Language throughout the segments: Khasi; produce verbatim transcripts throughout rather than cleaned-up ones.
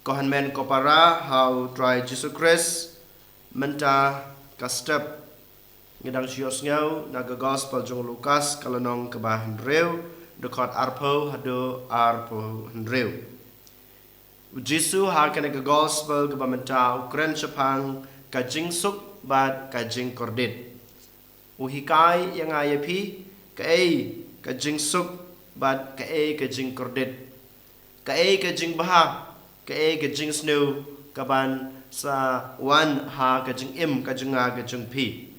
Ko hynmen ko para ha u Trai Jisu Khrist, mynta ka step ngi dang shu ïohsngew na ka Gospel jong u Lukas ka lynnong kaba hynriew, dkhot arphew haduh arphew hynriew. U Jisu ha kane ka Gospel kaba mynta u kren shaphang ka jingsuk bad ka jingkordit. U hikai ïa nga ïa phi kaei ka jingsuk bad kaei ka jingkordit, kaei ka jingbha, kaei ka jingsniew kaban sa wan ha ka jingim ka jong nga ka jong phi.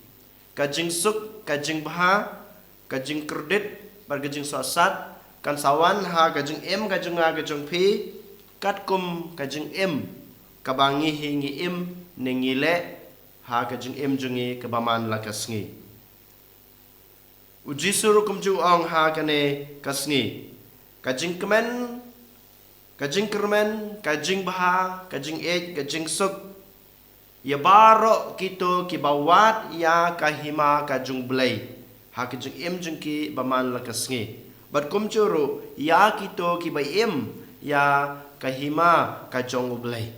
Ka jingsuk, ka jingbha, ka jingkordit bad ka jingsohsat kan sa wan ha ka jingim ka jong nga ka jong phi, katkum ka jingim kaba ngi hi ngi im ne ngi leh ha ka jingim jong ngi kaba man la ka sngi. U Jisu ruh kumjuh u ong ha kane ka sngi, ka jingkmen, ka jingkyrmen, ka jingbha, ka jingïeit, ka jingsuk ïa baroh kito kiba wad ïa ka hima ka jong U Blei ha ka jingim jong ki ba man la ka sngi. Bad kumjuh ruh ïa kito kiba im ïa ka hima ka jong U Blei,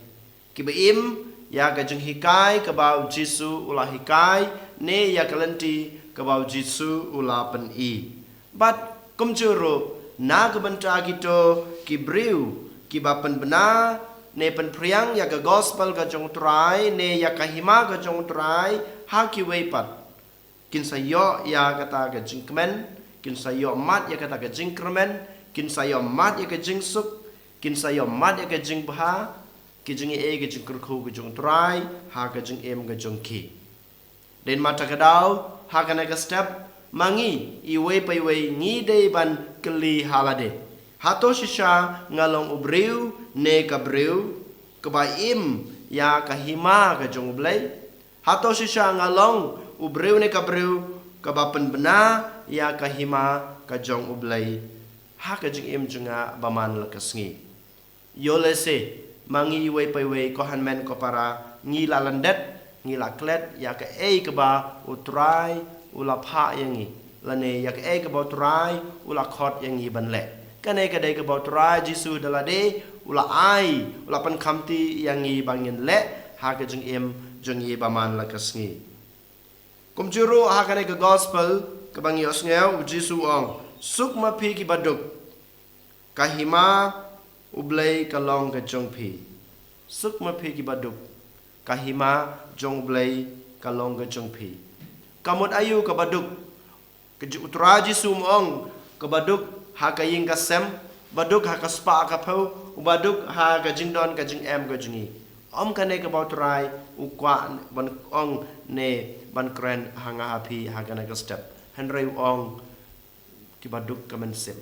kiba im ïa ka jinghikai kaba u Jisu u la hikai ne ïa ka lynti kaba u Jisu u la pyni. Bad kumjuh ruh na ka bynta kito ki briew kiba pynbna ne pynphriang ïa ka Gospel ka jong u Trai ne ïa ka hima ka jong u Trai ha kiwei pat, kin sa ïoh ïa kata ka jingkmen, kin sa ïoh mad ïa kata ka jingkyrmen, kin sa ïoh mad ïa ka jingsuk, kin sa ïoh mad ïa ka jingbha, ki jingïeit, ka jingkyrkhu ka jong u Trai ha ka jingim ka jong ki. Dei ma ta ka daw ha kane ka step, ma ngi iwei pa iwei ngi dei ban kylli ha lade, hato shisha nga long u briew ne ka briew kaba im ïa ka hima ka jong U Blei? Hato shisha nga long u briew ne ka briew kaba pynbna ïa ka hima ka jong U Blei ha ka jingim jong nga ba man la ka sngi? Ïoh lehse ma ngi iwei pa iwei, ko hynmen ko para, ngi la lyndet, ngi la klet ïa kaei kaba u Trai u la phah ïa ngi, lane ïa kaei kaba u Trai u la khot ïa ngi ban leh. Kane ka dei kaba u Trai Jisu da lade u la ai, u la pynkhamti ïa ngi ba ngin leh ha ka jingim jong ngi ba man la ka sngi. Kumjuh ruh ha kane ka Gospel kaba ngi ïohsngew, u Jisu u ong, suk ma phi kiba duk, ka hima U Blei ka long ka jong phi. Suk ma phi kiba duk, ka hima jong U Blei ka long ka jong phi. Ka mut aïu kaba duk? Ka Ji-, u Trai Jisu um ong kaba duk ha ka ïing ka sem, ba duk ha ka spah ka phew, ba duk ha ka jingdon ka jingem ka jong ngi. Ym kane kaba u Trai u kwah ban ong ne ban kren ha nga ha phi ha kane ka step. Hynrei u ong kiba duk ka mynsiem.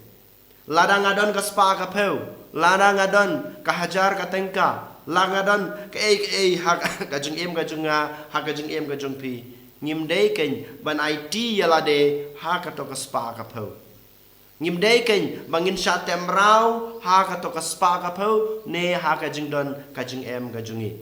Lada nga don ka spah ka phew, lada nga don ka hajar ka tyngka, lada nga don kaei kaei ha ka jingim ka jong nga, ha ka jingim ka jong phi, ngim dei keiñ ban aiti ïa lade ha kato ka spah ka phew. Ngim dei keiñ ba ngin shah teh mraw ha kato ka spah ka phew ne ha ka jingdon ka jingem ka jong ngi.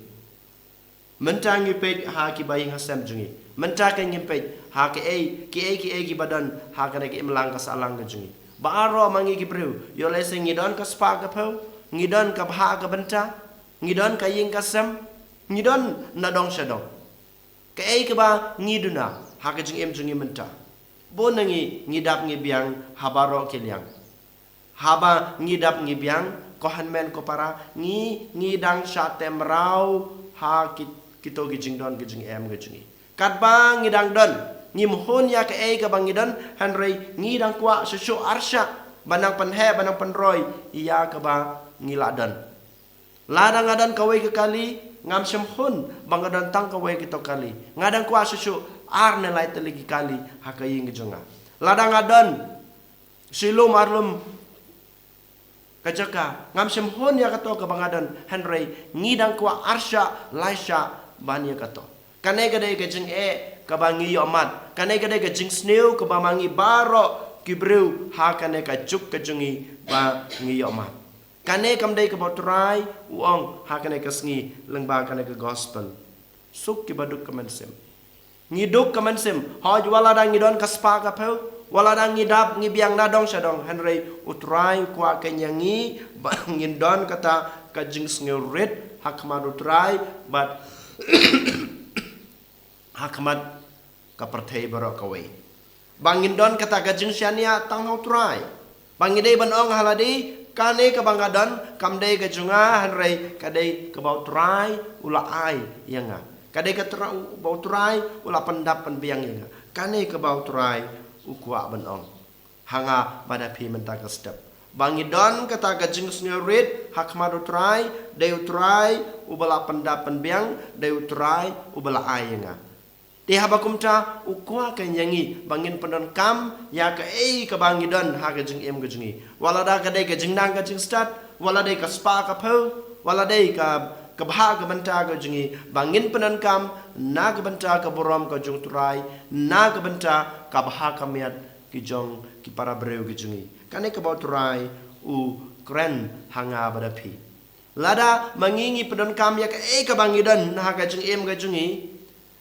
Mynta ngi peit ha kiba ïing ha sem jong ngi. Mynta ka ngim peit ha kaei, kiei kiei kiba don ha kane ka imlang ka sahlang ka jong ngi. Baroh ma ngi ki briew, ïoh lehse ngi don ka spah ka phew, ngi don ka bhah ka bynta, ngi don ka ïing ka sem, ngi don na dong sha dong. Kaei kaba ngi duna ha ka jingim jong ngi mynta? Bun na ngi ngi dap ngi biang ha baroh ki liang. Haba ngi dap ngi biang, ko hynmen ko para, ngi, ngi dang shah teh mraw ha ki, kito ki jingdon ki jingem ki jong ngi. Katba ngi dang don, ngim hun ïa kaei kaba ngi don, hynrei ngi dang kwah shuh shuh arshah ban nang pynheh, ban nang pynroi ïa kaba ngi la don. Lada nga don kawei ka kali, ngam shym hun ba nga don tang kawei kito kali. Nga dang kwah shuh shuh ar ne lai tylli ki kali ha ka ïing ka jong nga. Lada nga don shilum arlum ka jaka, ngam shym hun ïa kato kaba nga don, hynrei ngi dang kwah arshah laishah ban ïa kato. Kane ka dei ka jingeh kaba ngi ïoh mad, kane ka dei ka jingsniew kaba ma ngi baroh ki briew ha kane ka juk ka jong ngi ba ngi ïoh mad. Kane kam dei kaba u Trai u ong ha kane ka sngi lyngba kane ka Gospel. Suk kiba duk ka mynsiem. Ngi duk ka mynsiem, hooid wat lada ngi don ka spah ka phew, Wat lada ngi dap, ngi biang na dong sha dong, hynrei U Trai u kwah kein ïa ngi ba ngin don kata ka jingsngewrit ha khmat U Trai, bad ha khmat ka pyrthei baroh kawei. Ba ngin don kata ka jingshaniah tang ha U Trai. Ba ngi dei ban ong ha lade, kane kaba nga don kam dei ka jong nga, hynrei ka dei kaba U Trai u la ai ïa nga. Ka dei kaba U Trai u la pyndap pynbiang ïa nga. Kane kaba U Trai u kwah ban ong ha nga bad ha phi mynta ka step. Ba ngi don kata ka jingsngewrit ha khmat U Trai, dei U Trai uba la pyndap pynbiang, dei U Trai uba la ai ïa nga. Te haba kumta, u kwah kein ïa ngi ba ngin pyndonkam ïa kaei kaba ngi don ha ka jingim ka jong ngi. Wat lada ka dei ka jingnang ka jingstad, wat lada dei ka spah ka phew, wat lada dei ka, ka bha ka bynta ka jong ngi, ba ngin pyndonkam na ka bynta ka burom ka jong U Trai, na ka bynta ka bha ka miat ki jong ki para briew ki jong ngi. Kane kaba U Trai u kren ha nga bad ha phi. Lada ma ngi ngi pyndonkam ïa kaei kaba ngi don ha ka jingim ka jong ngi,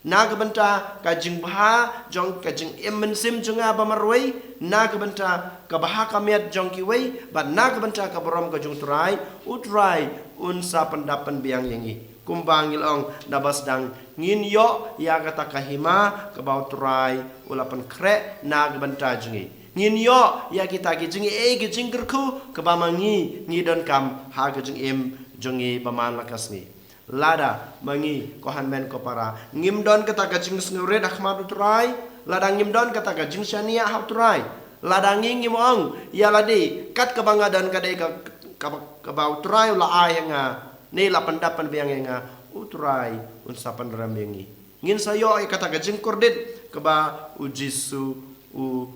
na ka bynta ka jingbha jong ka jingim mynsiem jong nga ba marwei, na ka bynta ka bha ka miat jong kiwei, bad na ka bynta ka burom ka jong U Trai, U Trai un sa pyndap pynbiang ïa ngi. Kumba ngi la ong naba sdang, ngin ïoh ïa kata ka hima kaba U Trai u la pynkhreh na ka bynta jong ngi. Ngin ïoh ïa kita ki jingaiei ki jingkyrkhu kaba ma ngi ngi donkam ha ka jingim jong ngi ba man la ka sngi. Lada ma ngi, ko hynmen ko para, ngim don kata ka jingsngewrit ha khmat U Trai, lada ngim don kata ka jingshaniah ha U Trai, lada ngi ngim ong ïa lade, kat kaba nga don ka dei ka, kaba, kaba U Trai u la ai ïa nga, ne la pyndap pynbiang ïa nga, U Trai un sa pynrem ïa ngi. Ngin sa ïoh ïa kata ka jingkordit kaba U Jisu u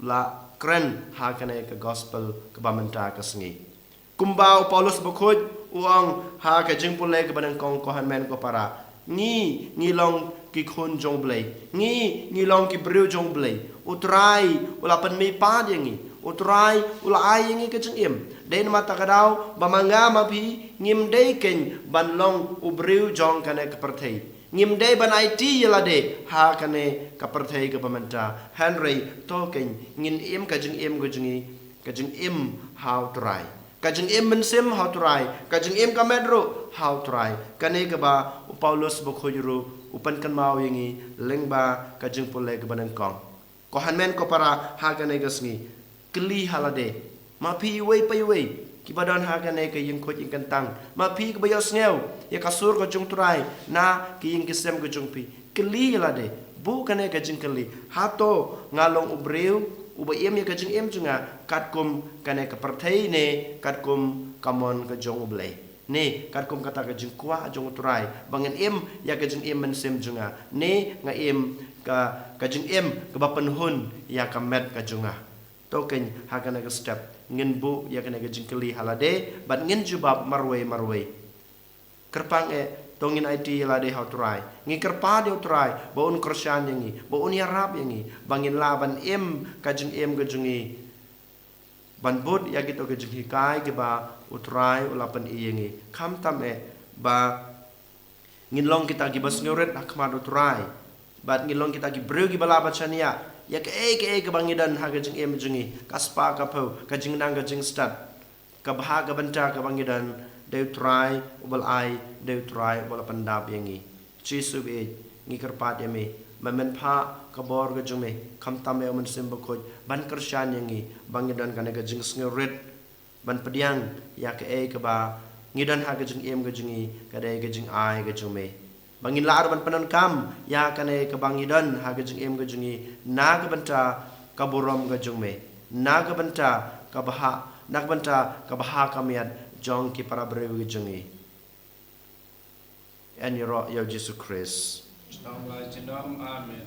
la kren ha kane ka gospel kaba mynta ka sngi. Kumba u Paulus bakhuid u ong ha ka jingpule kaba nyngkong, ko hynmen ko para, ngi, ngi long ki khun jong U Blei. Ngi, ngi long ki briew jong U Blei. U Trai u la pynmihpat ïa ngi. U Trai u la ai ïa ngi ka jingim. Dei namar kata ka daw ba ma nga ma phi ngim dei kein ban long u briew jong kane ka pyrthei. Ngim dei ban aiti ïa lade ha kane ka pyrthei kaba mynta. Hynrei to kein ngin im ka jingim ka jong ngi, ka jingim ha U Trai. Ka jingim mynsiem ha U Trai, ka jingim ka met ruh ha U Trai. Kane kaba u Paulus bakhuid ruh u pynkynmaw ïa ngi lyngba ka jingpule kaba nyngkong. Ko hynmen ko para, ha kane ka sngi, kylli ha lade. Ma phi iwei pa iwei kiba don ha kane ka ïingkhuid ïingkyntang, ma phi kiba ïohsngew ïa ka sur ka jong U Trai na ki ïing ki sem ka jong phi, kylli ïa lade. Buh kane ka jingkylli. Hato nga long u briew uba im ïa ka jingim jong nga katkum kane ka pyrthei ne katkum ka mon ka jong U Blei? Ne katkum kata ka jingkwah jong U Trai ba ngin im ïa ka jingim mynsiem jong nga, ne nga im ka, ka jingim kaba pynhun ïa ka met ka jong nga? To kein ha kane ka step ngin buh ïa kane ka jingkylli ha lade bad ngin jubab marwei marwei. Kyrpang eh, to ngin aiti ïa lade ha U Trai. Ngi kyrpad ïa U Trai ba un kyrshan ïa ngi, ba un ïarap ïa ngi ba ngin lah ban im ka jingim ka jong ngi ban bud ïa kito ki jinghikai kiba U Trai u la pyni ïa ngi. Khamtam eh ba ngin long kita kiba sngewrit ha khmat U Trai, bad ngin long kita ki briew kiba lah ban shaniah ïa kaei kaei kaba ngi don ha ka jingim jong ngi, ka spah ka phew, ka jingnang ka jingstad, ka bha ka bynta kaba ngi don, dei U Trai uba la ai, dei U Trai uba la pyndap ïa ngi. Jisu baieit, ngi kyrpad ïa me, ba men phah ka bor ka jong me, khamtam ïa u Mynsiem Bakhuid ban kyrshan ïa ngi ba ngin don kane ka jingsngewrit ban pdiang ïa kaei kaba ngi don ha ka jingim ka jong ngi, ka dei ka jingai ka jong me. Ba ngin lah ruh ban pyndonkam ïa kane kaba ngi don ha ka jingim ka jong ngi na ka bynta ka burom ka jong me, na ka bynta ka bha, na ka bynta ka bha ka miat jong ki para briew ka jong ngi. Yn ïaroh ïa U Jisu Khrist. Amen.